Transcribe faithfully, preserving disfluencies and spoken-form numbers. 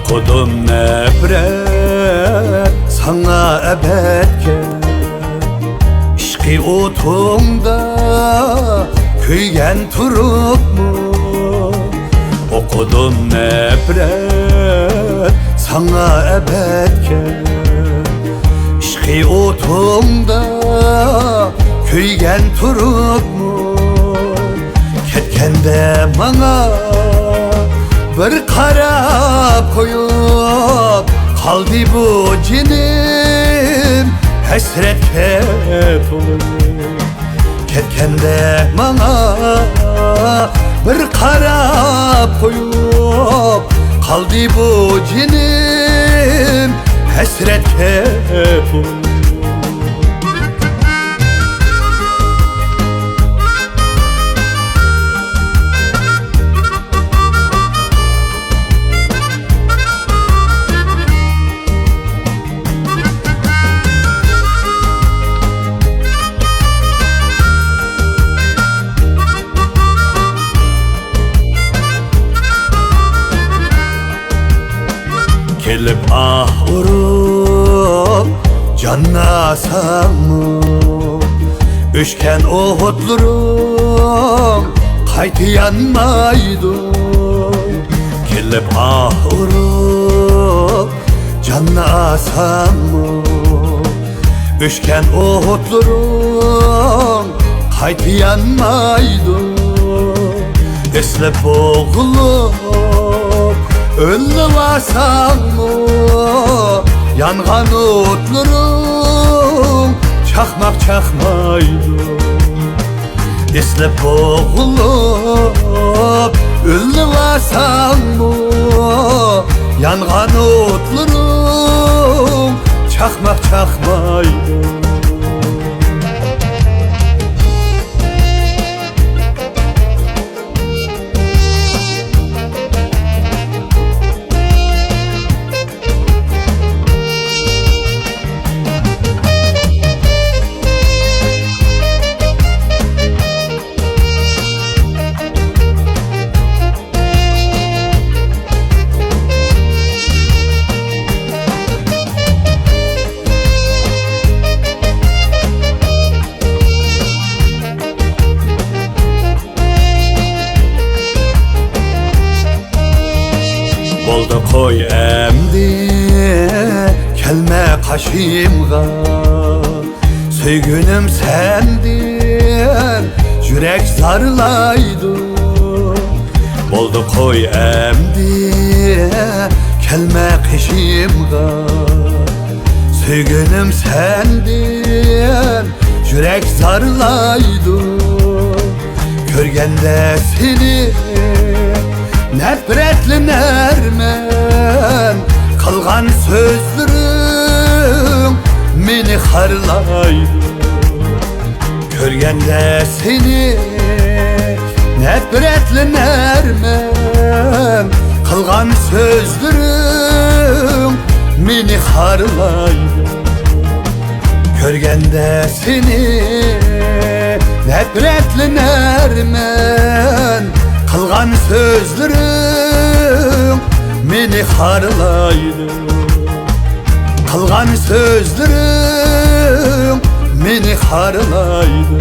ئوقۇدۇم نەپرەت ساڭا ئەبەدكە، ئىشقى ئوتۇڭدا كۆيگەن تۇرۇپمۇ. ئوقۇدۇم نەپرەت ساڭا ئەبەدكە، ئىشقى ئوتۇڭدا كۆيگەن تۇرۇپمۇ. كەتكەندە ماڭا بىر قاراپ قويۇپ، قالدى بۇ جېنىم ھەسرەتكە تولۇپ. كەتكەندە ماڭا بىر قاراپ قويۇپ، قالدى بۇ جېنىم ھەسرەتكە تولۇپ. كېلىپ ئاھ ئۇرۇپ جاننى ئالساڭمۇ، ئۆچكەن ئوتلىرىڭ قايتا يانمايدۇ. كېلىپ ئاھ ئۇرۇپ جاننى ئالساڭمۇ، ئۆچكەن ئوتلىرىڭ قايتا يانمايدۇ. ئېسىلىپ بوغۇلۇپ ئۆلۈۋالساڭمۇ، يانغان ئوتلىرىڭ چاقماق چاقمايدۇ. ئېسىلىپ بوغۇلۇپ ئۆلۈۋالساڭمۇ، يانغان ئوتلىرىڭ چاقماق چاقمايدۇ. بولدى قوي ئەمدى، كەلمە قېشىمغا. سۆيگۈنۈم سەندىن يۈرەك زارلايدۇ. بولدى قوي ئەمدى، كەلمە قېشىمغا. سۆيگۈنۈم سەندىن يۈرەك زارلايدۇ. كۆرگەندە سېنى نەپرەتلىنەرمەن، قىلغان سۆزلىرىڭ مېنى خارلايدۇ. كۆرگەندە سېنى نەپرەتلىنەرمەن، قىلغان سۆزلىرىڭ مېنى خارلايدۇ. كۆرگەندە سېنى نەپرەتلىنەرمەن، قىلغان سۆزلىرىڭ مېنى خارلايدۇ. قىلغان سۆزلىرىڭ مېنى خارلايدۇ.